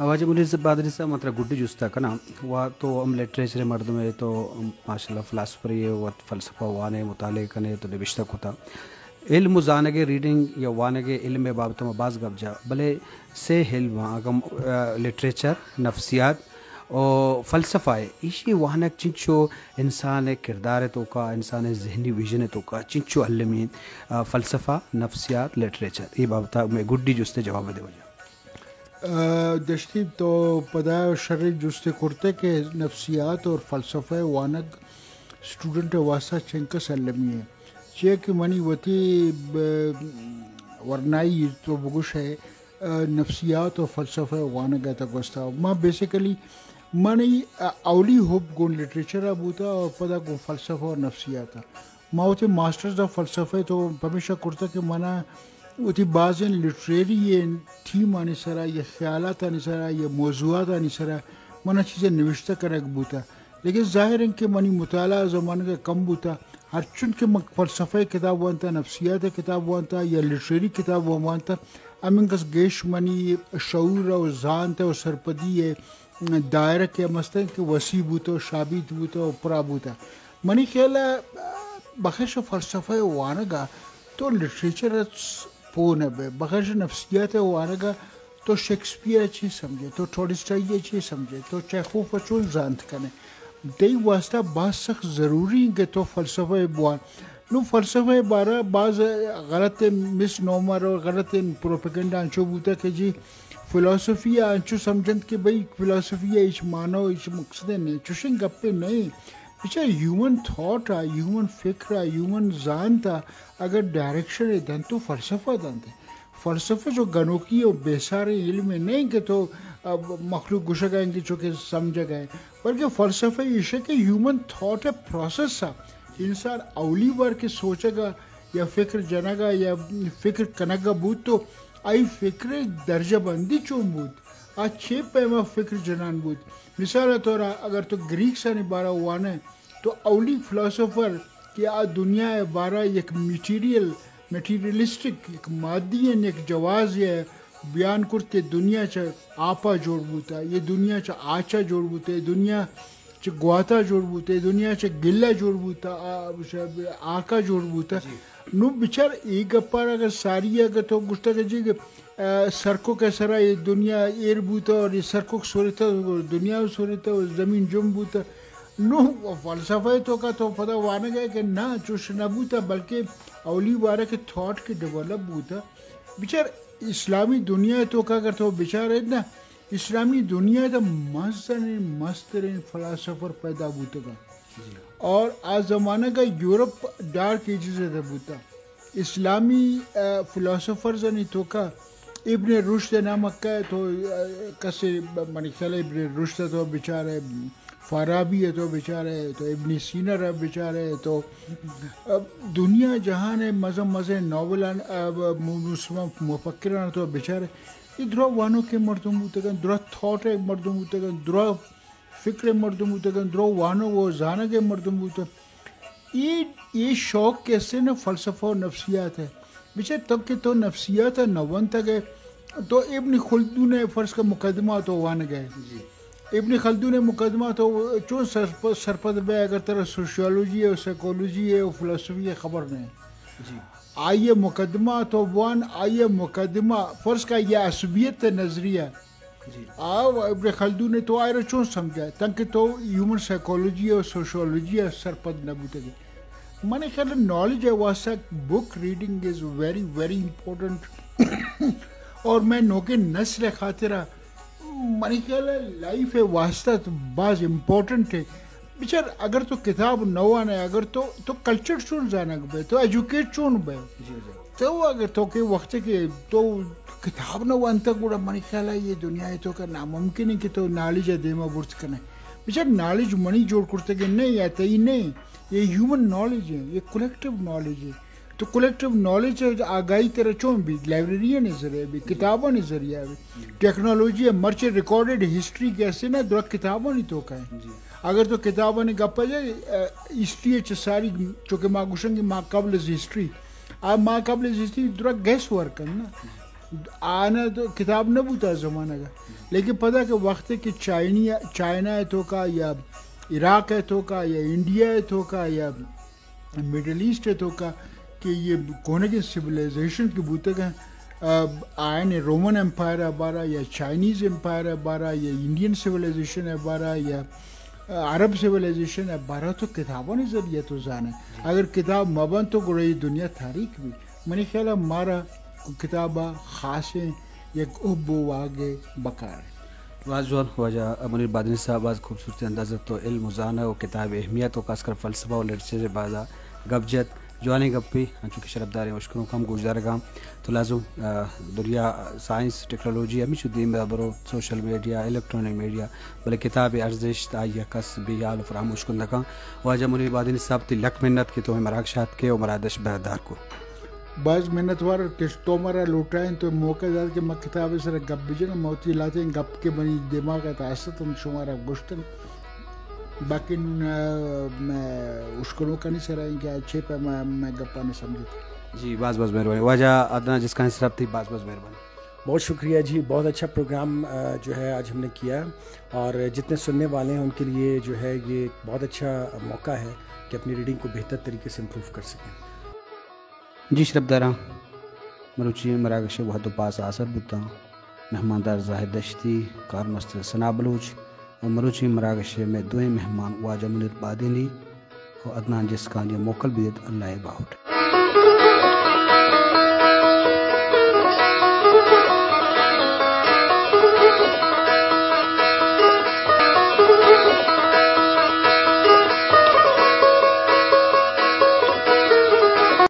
واجہ منیر بادری صاحب، من ترا گڈی جستا کناں، وا تو ہم لٹریچر مردم ہے، تو ماشاءاللہ فلاسفر ہے، وت فلسفہ وانے، مطالعہ کنے، تو نبشتہ کتا۔ علم و زانگ ریڈنگ یا وانگ علم بابت ما باز گپ جا، بلے سے علم اگم لٹریچر، نفسیات و فلسفہ ہے، ایشی وانگ چنچو انسان کردار توکا، انسان ذہنی ویژن توکا چنچو علمی، آ، فلسفہ، نفسیات، لٹریچر، یہ بابت میں گڈی جستے جواب دے وجہ۔ آ، دشتی تو پدا شر جستے کرتے کہ نفسیات اور فلسفہ وانگ اسٹوڈنٹ واسطہ چنکس المی ہے، چیا کہ منی وتی ب-، ورنائی تو بگوش ہے، آ، نفسیات و فلسفہ وانگ ء تک واسطہ ما بیسیکلی منی، آ، اولی حب گون لٹریچر ء بوتا اور پدا گون فلسفہ اور نفسیات ء۔ ما وتی ماسٹرز آف فلسفہ تو پمیشا کرتا کہ منا وتی بازیں لٹریری تھیم آنی سرا یا خیالات آنی سرا یا موضوعات آنی سرا منا چیزیں نوشتہ کنگ بوتا، لیکن ظاہر انت کہ منی مطالعہ زمانگ کم بوتا۔ ہرچنت کہ من فلسفہ کتاب وانتا، نفسیات کتاب وانتا یا لٹریری کتاب وانتا، ہمینکس گیش منی شعور و زانت و سرپدی دائرہ کہ مستن کہ وسیع بوتا و شابیت بوتا و پرا بوتا۔ منی خیال ء بخش فلسفہ ء وانگ ء تو لٹریچر ء پوہ نہ بئے، بخش نفسیات ء وانگ ء تو شیکسپیئر ء چی سمجھے، تو ٹولسٹائی ء چی سمجھے، تو چیخوف ء چون زانت کنے۔ تئی واسطہ باز سخت ضروری انت کہ تو فلسفہ ء بوان۔ نوں فلسفہ ء بارہ باز غلط مس نومر اور غلط پروپیگنڈا انچو بوتا کہ جی فلسفی ء انچو سمجھنت کہ بھئی فلسفی ء ہچ معنی و ہچ مقصد نہیں، چوشیں گپے نہیں۔ بچار ہیومن تھاٹ ء، ہیومن فکر ء، ہیومن زانت ء اگر ڈائریکشن ء دنت تو فلسفہ دنت۔ فلسفہ جو گنوکی و بیساریں علمے نہیں کہ تو، اب، مخلوق گشگ ء انگی چو کہ سمجھگ ء، بلکہ فلسفہ ایش کہ ہیومن تھاٹ ء پروسیس ء انسان اولی بار کہ سوچگ ء یا فکر جنگ ء یا فکر کنگ ء بوت تو آئی فکر ء درجہ بندی چون بوت؟ آ چے پیما فکر جنان بوت؟ مثال ء طور ء اگر تو گریکسانی بارہ ء وانئے تو اولی فلاسفر کہ آ دنیا ء بارہ یک میٹیریل، میٹیریلسٹک، یک مادی ء یک جوازے ء بیان کرت کہ دنیا چہ آپ ء جوڑ بوتہ، یہ دنیا چہ آچ ء جوڑ بوتہ، یہ دنیا چہ گوات ء جوڑ بوتہ، یہ دنیا چہ گل ء جوڑ بوتہ، آ، آک ء جوڑ بوتہ۔ نوں بچار اے گپار اگر ساری اگر تو گوشتگ جی کہ، آ، سرکک ء سرا یہ دنیا ایر بوتہ اور یہ سرکک سورتہ، دنیا سورتہ، زمین جم بوتہ۔ نوں فلسفہ ء توکا تو پدا وانگ ء کہ نہ چوش نہ بوتہ، بلکہ اولی بارہ کہ تھاٹ کہ ڈیولپ بوتہ۔ بچار اسلامی دنیا ء توکا اگر تو بچار ات نا، اسلامی دنیا ء تہ مزنیں مستریں فلاسفر پیدا بوتگ انت۔ اور آ زمانگ ء یورپ ڈارک ایجز ء تہ بوتگ۔ اسلامی، آ، فلاسفرز آنی توکا ابن رشد ء نام ء کئے تو، آ، کسے منی خیال ء ابن رشد ء تو بچارے، فارابی ء تو بچارے، تو ابن سینا ء بچارے، تو، آ، دنیا جہان ء مزن مزن ناولان، آ، م-، م-، مفکران ء تو بچارے۔ اے درا وانوکیں مردم بوتگ انت، درا تھاٹ ء مردم بوتگ انت، درا فکر ء مردم بوتگ انت، درا وانگ و زانگ ء مردم بوتگ۔ اے، اے شوق کہ است انت فلسفہ و نفسیات ء۔ بچار تو کہ تو نفسیات ء نہ ونتگ ئے، تو ابن خلدون ء فرض کن مقدمہ تو وانگ ء۔ ابن خلدون ء مقدمہ تو چون سرپ-، سرپد بئے اگر ترا سوشیالوجی ء و سائیکالوجی ء و فلسفی ء خبر نہ انت؟ آئی ء مقدمہ تو بوان، آئی ء مقدمہ فرض کن آئی ء عصبیت ء نظریہ۔ آ ابن خلدون ء تو آئرا چون سمجھائے؟ تنکہ تو ہیومن سائیکالوجی ء سوشیالوجی ء سرپد نہ بوتگ ئے۔ من خیال نالج ء واسطہ بک ریڈنگ از ویری ویری امپورٹنٹ۔ اور میں نوکیں نسل ء خاطر ء منی خیال ء لائف ء واسطہ تو باز امپورٹنٹ ہے۔ بچار اگر تو کتاب نہ وانئے، اگر تو، تو کلچر چون زانگ بئے، تو ایجوکیٹ چون بئے؟ تو اگر تو کہ وقت کہ تو کتاب نہ وانتگ گڑا منی خیال ء یہ دنیا ء تو کا ناممکن ہے کہ تو نالج ء دیما برت کنئے۔ بچار نالج منی جوڑ کرتگ نہیں یا تئی نہیں، یہ ہیومن نالج ہے، یہ کلیکٹیو نالج ہے۔ تو کلیکٹیو نالج ء آگاہی ترا چون بیت؟ لائبریریانی ذریعہ بیت، کتابانی ذریعہ بیت۔ ٹیکنالوجی ء مرچی ریکارڈڈ ہسٹری کہ است نا درا کتابانی توکا ہے۔ اگر تو کتابانی گپ ء جائے، ہسٹری ء چہ ساری چونکہ ما گوشن کہ ما قبل از ہسٹری، آ ما قبل از ہسٹری درا گیس ورک انت نا۔ آنا تو کتاب نہ بوتا زمانگ ءَ۔ لیکن پدا کہ وقت کہ چائنی، چائنا ءِ توکا یا عراق ءِ توکا یا انڈیا ءِ توکا یا مڈل ایسٹ ءِ توکا کہ یہ کونگیں سیولائزیشن کہ بوتگ اَنت، آ، آیانی رومن امپائر ءِ بارا یا چائنیز امپائر ءِ بارا یا انڈین سیولائزیشن ءِ بارا یا، آ، عرب سیولائزیشن ءِ بارا تو کتابانی ذریعہ تو زانے۔ اگر کتاب مہ بنت تو گڑا یہ دنیا تاریک بی۔ منی خیال ءَ مارا کتاب ءَ خاصیں یک حب و واگے بکار۔ باز جوان واجہ منیر بادینی صاحب، باز خوبصورتی انداز ءَ تو علم و زانگ و کتاب ءِ اہمیت و خاص کر فلسفہ و لٹریچر ءِ بازا گپ جت۔ جوانیں گپے، انچو کہ شرپداریں اشکنوک ہم گوشدارگاں تو لازم، آ، دنیا سائنس، ٹیکنالوجی ہمیچو دیم ءَ برو، سوشل میڈیا، الیکٹرانک میڈیا، بلے کتاب ءِ ارزشت آئی ءَ کس بے حال و فراموش کن نہ کن۔ واجہ منیر بادینی صاحب، تئی لک منت کہ تو ہمیں مراگش ءَ آتکے و مراگش ءَ بہر دار کو۔ باز منتوار کہ تو مارا لوٹائیں تو موقع دات کہ ما کتاب ءِ سرا گپ بجن، ما وتی لہتیں گپ کہ منی دماغ ءِ تہا است انت شمارا گوشتن۔ باقی نون، آ، مئے اشکنوکانی سرا ایں کہ چے پہ ما، مئے گپانی سمجھت۔ جی، باز باز مہربانی۔ واجہ عدنان جسکانی صاحب، تئی باز باز مہربانی۔ بہت شکریہ جی، بہت اچھا پروگرام، آ، جو ہے آج ہم نے کیا، اور جتنے سننے والے ہیں ان کے لیے جو ہے یہ بہت اچھا موقع ہے کہ اپنی ریڈنگ کو بہتر طریقے سے امپروو کر سکیں۔ جی شرپداراں، مروچی مراگش ءِ وہد و پاس آسر بوتاں۔ مہماندار زاہد دشتی، کارمستر ثنا بلوچ و مروچی مراگش ءِ مئے دوئیں مہمان واجہ منیر بادینی و عدنان جسکانی موکل بیت۔ اللہ ءِ باہوٹ۔